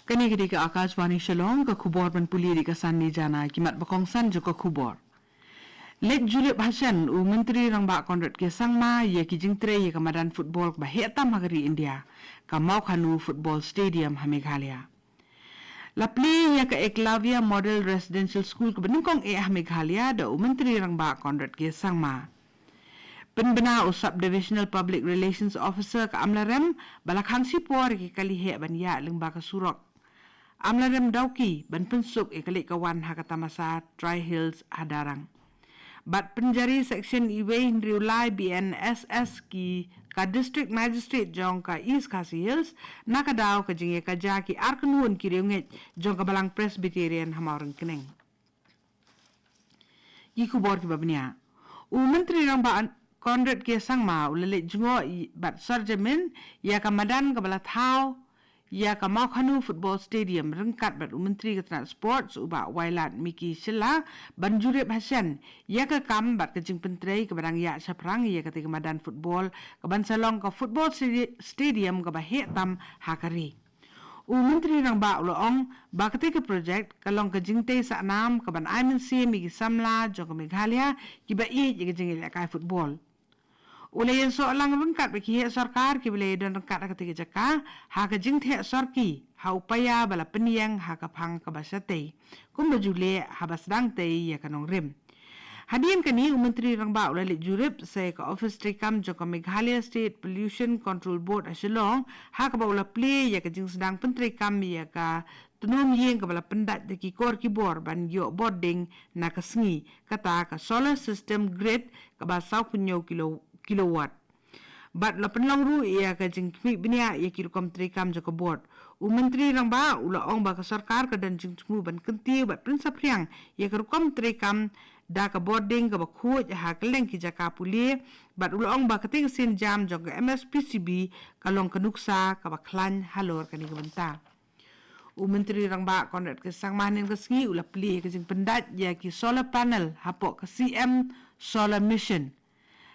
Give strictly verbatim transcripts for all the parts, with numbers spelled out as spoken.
Kane ka dei ka Akashvani Shillong, ka khubor ban pule da ka Sandy Jana. Ki mat ba kongsan jong ka khubor. Leit jurip ha shen u Myntri Rangbah Conrad K Sangma ïa ki jingtrei ïa ka madan football kaba heh tam ha ka ri India, ka Mawkhanu Football Stadium ha Meghalaya. La plie ïa ka Eklavya Model Residential School kaba nyngkong eh ha Meghalaya da u Myntri Rangbah Conrad K Sangma. Pynbna u Sub Divisional Public Relations Officer ka Amlarem ba la khang shipor ïa ki kali heh ban ïaid lyngba ka surok Amlarem Dawki ban pynsuk ïa ka leit ka wan ha ka tamasa Tri Hills ha Darrang. Bad pynjari Section iwei hynriew lai B N S S ki ka District Magistrate jong ka East Khasi Hills na ka daw ka jingïakajia ki ar kynhun ki riewngeit jong ka Balang Presbyterian ha Mawryngkneng. Ki khubor kiba bniah. U Myntri Rangbah Conrad K Sangma u la leit jngoh i-, bad sorjamin ïa ka madan kaba la thaw ïa ka Mawkhanu Football Stadium ryngkat bad u Myntri ka tnat Sports u Bah Wailadmiki Shylla ban jurip ha shen ïa ka kam bad ka jingpyntrei kaba dang ïaid shaphrang ïa katei ka madan football kaban sa long ka football stadi-, stadium kaba heh tam ha ka ri. U Myntri Rangbah u la ong ba katei ka projek ka long ka jingtei sahnam kaban ai mynsiem ïa ki samla jong ka Meghalaya kiba ïeit ïa ka jingïalehkai football. U la ïasoh lang ryngkat bad ki heh sorkar kiba la ïadon ryngkat ha katei ka jaka ha ka jingtheh sorki ha u paia ba la pynïeng ha ka phang kaba shatei kumba ju leh haba sdang tei ïa ka nongrim. Hadien kane u Myntri Rangbah u la leit jurip sa ïa ka ophis treikam jong ka Meghalaya State Pollution Control Board ha Shillong ha kaba u la plie ïa ka jingsdang pyntreikam ïa ka tnum ïing kaba la pyndait da ki kor ki bor ban ïoh bording na ka sngi, kata ka solar system grid kaba sawphew kilo, kilowatt. Bad la pynlong ruh ïa ka jingkhmih bniah ïa ki rukom treikam jong ka board. U Myntri Rangbah u la ong ba ka sorkar ka don jingthmu ban kyntiew bad pynsaphriang ïa ka rukom treikam da ka bording kaba khuid ha kylleng ki jaka pule, bad u la ong ba katei ka sienjam jong ka M S P C B ka long ka nuksa kaba khlaiñ halor kane ka bynta. U Myntri Rangbah Conrad K Sangma hynnin ka sngi u la plie ka jingpyndait ïa ki solar panel hapoh ka C M Solar Mission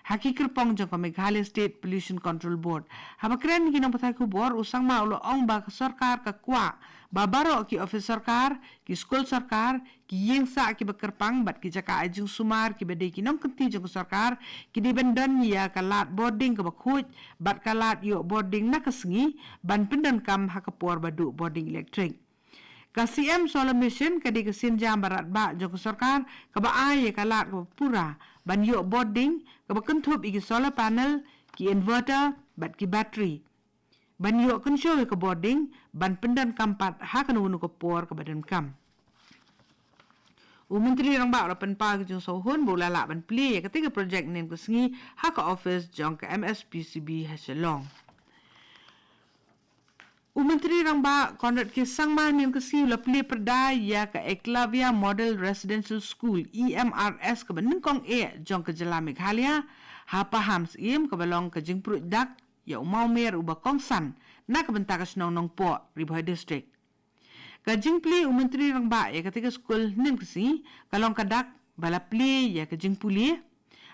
ha ki kyrpong jong ka Meghalaya State Pollution Control Board. Haba kren ki nongpathai khubor, u Sangma u la ong ba ka sorkar ka kwah ba baroh ki ophis sorkar, ki skul sorkar, ki ïing sah kiba kyrpang bad ki jaka ai jingsumar kiba dei ki nongkynti jong ka sorkar ki dei ban don ïa ka lad bording kaba khuid bad ka lad ïoh bording na ka sngi ban pyndonkam ha ka por ba duh bording elektrik. Ka C M Solar Mission ka dei ka sienjam ba radbah jong ka sorkar kaba ai ïa ka lad kaba pura ban ïoh bording kaba kynthup ïa ki solar panel, ki inverter bad ki battery ban ïoh kynshew ïa ka bording ban pyndonkam pat ha kano kano ka por kaba donkam. U Myntri Rangbah u la pynpaw ïa ka jingsngewhun ba u la lah ban plie ïa katei ka projek hynnin ka sngi ha ka ophis jong ka M S P C B ha Shillong. U Myntri Rangbah Conrad K Sangma hynnin ka sngi u la plie pyrda ïa ka Eklavya Model Residential School, E M R S, kaba nyngkong eh jong ka jylla Meghalaya ha Pahamsyiem, kaba long ka jingpruid dak ïa u mawmer uba kongsan na ka bynta ka shnong Nongpoh, Ri Bhoi District. Ka jingplie u Myntri Rangbah ïa katei ka skul hynnin ka sngi ka long ka dak ba la plie ïa ka jingpule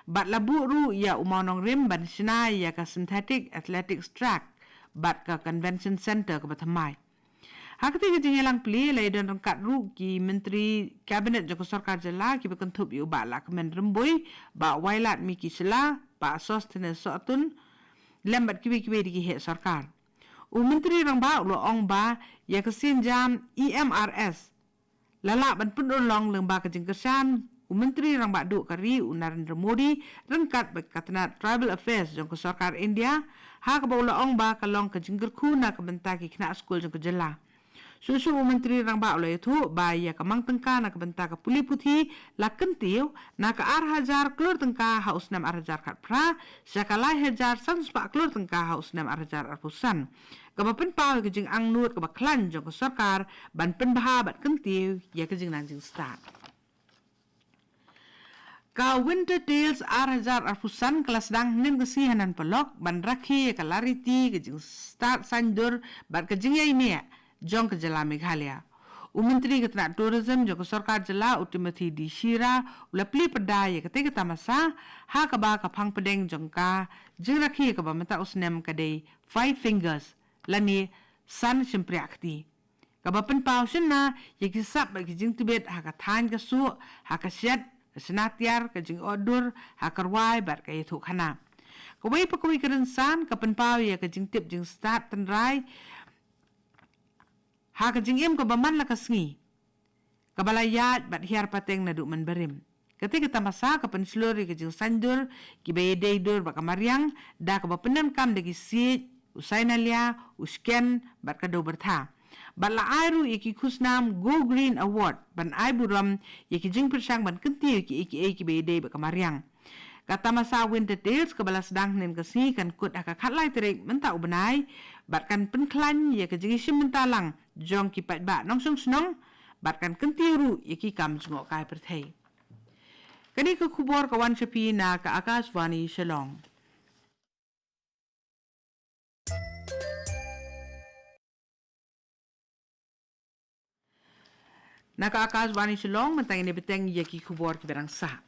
bad la buh ruh ïa u mawnongrim ban shna ïa ka synthetic athletics track bad ka convention centre kaba thymmai. Ha katei ka jingïalang plie la ïadon ryngkat ruh ki myntri kabinet jong ka sorkar jylla kiba kynthup ïa u Bah Lahkmen Rymbui, Bah Wailadmiki Shylla, Bah Sosthenes Sohtun lem bad kiwei kiwei de ki heh sorkar. U Myntri Rangbah u la ong ba ïa ka sienjam E M R S la lah ban pynurlong lyngba ka jingkyrshan u Myntri Rangbah Duh ka ri u Narendra Modi ryngkat bad ka tnat Tribal Affairs jong ka sorkar India, ha kaba u la ong ba ka long ka jingkyrkhu na ka bynta ki khynnah skul jong ka jylla. Shuh shuh u Myntri Rangbah u la ïathuh ba ïa ka mang tyngka na ka bynta ka pule puthi la kyntiew na ka ar hajar klur tyngka ha u snem ar hajar khatphra sha ka lai hajar san spah klur tyngka ha u snem ar hajar arphew san, kaba pynpaw ïa ka jingangnud kaba khlaiñ jong ka sorkar ban pynbha bad kyntiew ïa ka jingnang jingstad. Ka Winter Tales ar hajar arphew san ka la sdang hynnin ka sngi ha Nanpolok ban rakhe ïa ka lariti, ka jingstad saiñdur bad ka jingïaineh jong ka jylla Meghalaya. U Myntri ka tnat Tourism jong ka sorkar jylla, u Timothy D Shira, u la plie pyrda ïa katei ka tamasa ha kaba ka phang pdeng jong ka jingrakhe kaba mynta u snem ka dei Five Fingers lane San Shympriahkti. kaba pynpaw shynna ïa ki sap bad ki jingtbit ha ka thaiñ ka suh, ha ka shet, ka shna tiar, ka jingotdur, ha ka rwai bad ka ïathuh khana. Kawei pa kawei ka rynsan ka pynpaw ïa ka jingtip jingstad tynrai ha ka jingim kaba man la ka sngi, kaba la ïaid bad hiar pateng naduh mynbarim. Kata ka tamasa ka pynshlur ïa ka jingsaindur kiba ïadei dur bad ka mariang, da kaba pyndonkam da ki siej, u sainalia, u shken bad ka dewbyrtha. Bad la ai ruh ïa ki khusnam Go Green Award ban ai burom ïa ki jingpyrshang ban kyntiew ïa kiei kiei kiba ïadei bad ka mariang. Ka tamasa Winter Tales kaba la sdang hynnin ka sngi kan kut ha ka khatlai tarik mynta u bnai, bad kan pynkhlaiñ ïa ka jingïashim bynta lang jong ki paidbah nongshong shnong, bad kan kyntiew ruh ïa ki kam jngohkai pyrthei. Kane ka khubor ka wan sha phi na ka Akashvani Shillong. Na ka Akashvani Shillong, mynta ngin ïa bteng ïa ki khubor kiba dang sah.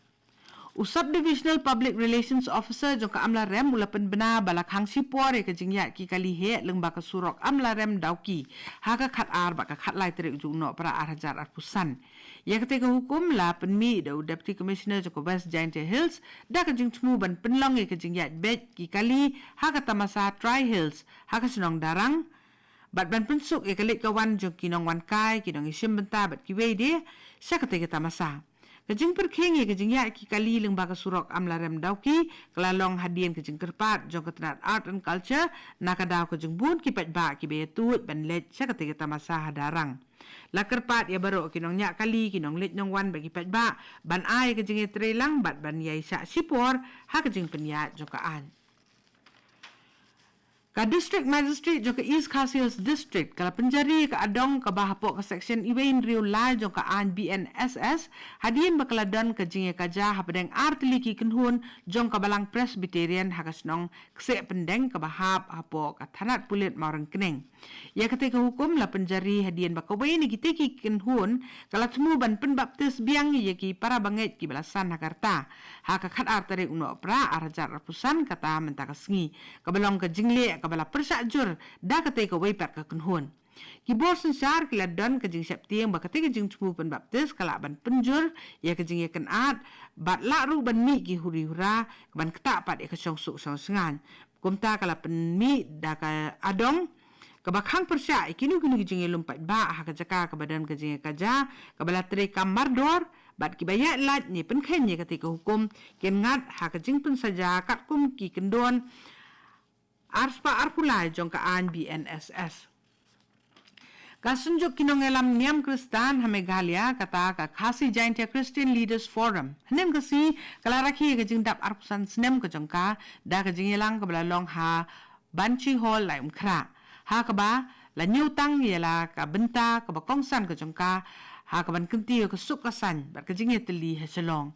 U Sub Divisional Public Relations Officer jong ka Amlarem u la pynbna ba la khang shipor ïa ka jingïaid ki kali heh lyngba ka surok Amlarem Dawki ha ka khatar bad ka khatlai tarik jong u Nohprah ar hajar arphew san. Ïa katei ka hukum la pynmih da u Deputy Commissioner jong ka West Jaintia Hills da ka jingthmu ban pynlong ïa ka jingïaid beit ki kali ha ka tamasa Tri Hills ha ka shnong Darrang, bad ban pynsuk ïa ka leit ka wan jong ki nongwan kai, ki nongïashim bynta bad kiwei de sha katei ka tamasa. Ka jingpyrkhing ïa ka jingïaid ki kali lyngba ka surok Amlarem Dawki ka la long hadien ka jingkyrpad jong ka tnat Art and Culture na ka daw ka jingbun ki paidbah kiba ïatuid ban leit sha katei ka tamasa ha Darrang. La kyrpad ïa baroh ki nongñiah kali, ki nongleit nongwan bad ki paidbah ban ai ka jingïatreilang bad ban ïai shah shipor ha ka jingpynïaid jong ka aiñ. Ka District Magistrate jong ka East Khasi Hills District ka la pynjari ka adong kaba hapoh ka Section uwei hynriew lai jong ka aiñ B N S S, hadien ba ka la don ka jingïakajia hapdeng ar tylli ki kynhun jong ka Balang Presbyterian ha ka shnong Kseh Pyndeng kaba hap hapoh ka thanat pulit Mawryngkneng. Ïa katei ka hukum la pynjari hadien ba kawei na kitei ki kynhun ka la thmu ban pynbaptis biang ïa ki para bangeit kiba la san ha ka rta ha ka khatar tarik u Nohprah ar hajar arphew san, kata mynta ka sngi, kaba long ka jingleh kaba la pyrshah jur da katei kawei pat ka kynhun. Ki bor synshar ki la don ka jingsheptieng ba katei ka jingthmu pynbaptis ka lah ban pynjur ïa ka jingïakynad bad lah ruh ban mih ki huri hura kaban ktah pat ïa ka shongsuk shongshngaiñ. Kumta ka la pynmih da ka adong kaba khang pyrshah ïa kino kino ki jingïalum paidbah ha ka jaka kaba don ka jingïakajia, kaba la treikam mardor bad kiba ïaid lait ne pynkheiñ ïa katei ka hukum kin ngat ha ka jingpynsaja katkum ki kyndon arspah arphew lai jong ka aiñ B N S S. Ka Synjuk ki Nongïalam Niam Khristan ha Meghalaya, kata ka Khasi Jaintia Christian Leaders Forum, hynnin ka sngi ka la rakhe ïa ka jingdap arphew san snem ka jong ka da ka jingïalang kaba la long ha Banchi Hall, Laitumkhrah, ha kaba la ñiewtang ïa la ka bynta kaba kongsan ka jong ka ha kaban kyntiew ïa ka suk ka saiñ bad ka jingïatylli ha Shillong.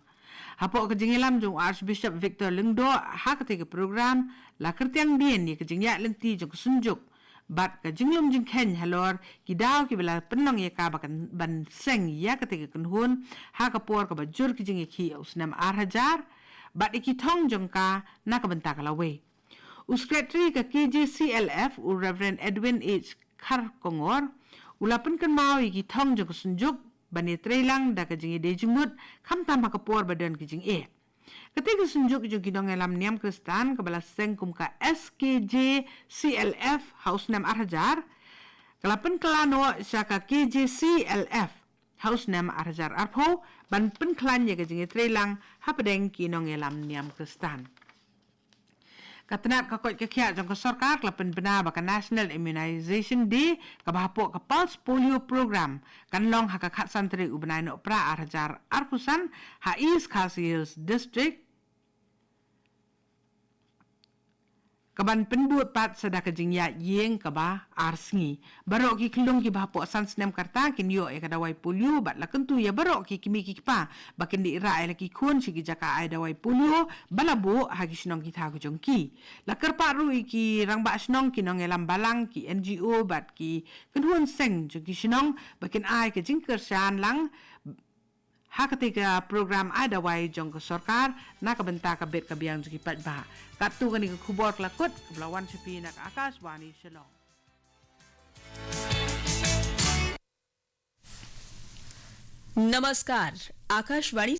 Hapoh ka jingïalam jong u Archbishop Victor Lyngdoh ha katei ka program, la kyrtiang dien ïa ka jingïaid lynti jong ka Synjuk bad ka jinglum jingkheiñ halor ki daw kiba la pynlong ïa ka ba kan ban seng ïa katei ka kynhun ha ka por kaba jur ki jingïakhih ha u snem ar hajar bad ïa ki thong jong ka na ka bynta ka lawei. U Secretary ka K J C L F, u Reverend Edwin H Kharkongor, u la pynkynmaw ïa ki thong jong ka Synjuk ban ïatreilang da ka jingïadei jingmut, khamtam ha ka por ba don ki jingeh. Katei ka Synjuk jong ki Nongïalam Niam Khristan kaba la seng kum ka S K J C L F ha u snem ar hajar, ka la pynkylla noh sha ka K J C L F ha u snem ar hajar arphew ban pynkhlaiñ ïa ka jingïatreilang hapdeng ki nongïalam niam Khristan. Ka tnat ka koit ka khiah jong ka sorkar ka la pynbna ba ka National Immunization Day kaba hapoh ka Pulse Polio Program kan long ha ka khatsan tarik u bnai Nohprah ar hajar arphew san ha East Khasi Hills District, kaban pynbud pat sa da ka jingïaid ïing kaba ar sngi. Baroh ki khyllung kiba hapoh san snem ka rta kin ïoh ïa ka dawai polio bad la kyntu ïa baroh ki kmie ki kpa ba kin dih rah ïa la ki khun sha ki jaka ai dawai polio ba la buh ha ki shnong ki thaw ki jong ki. La kyrpad ruh ïa ki rangbah shnong, ki nongïalam balang, ki N G O bad ki kynhun seng jong ki shnong ba kin ai ka jingkyrshan lang ha katei ka program ai dawai jong ka sorkar na ka bynta ka bit ka biang jong ki paidbah. Katto kane ka khubor ka la kut, kaba la wan sha phi na ka Akashvani Shillong. नमस्कार, आकाशवाणी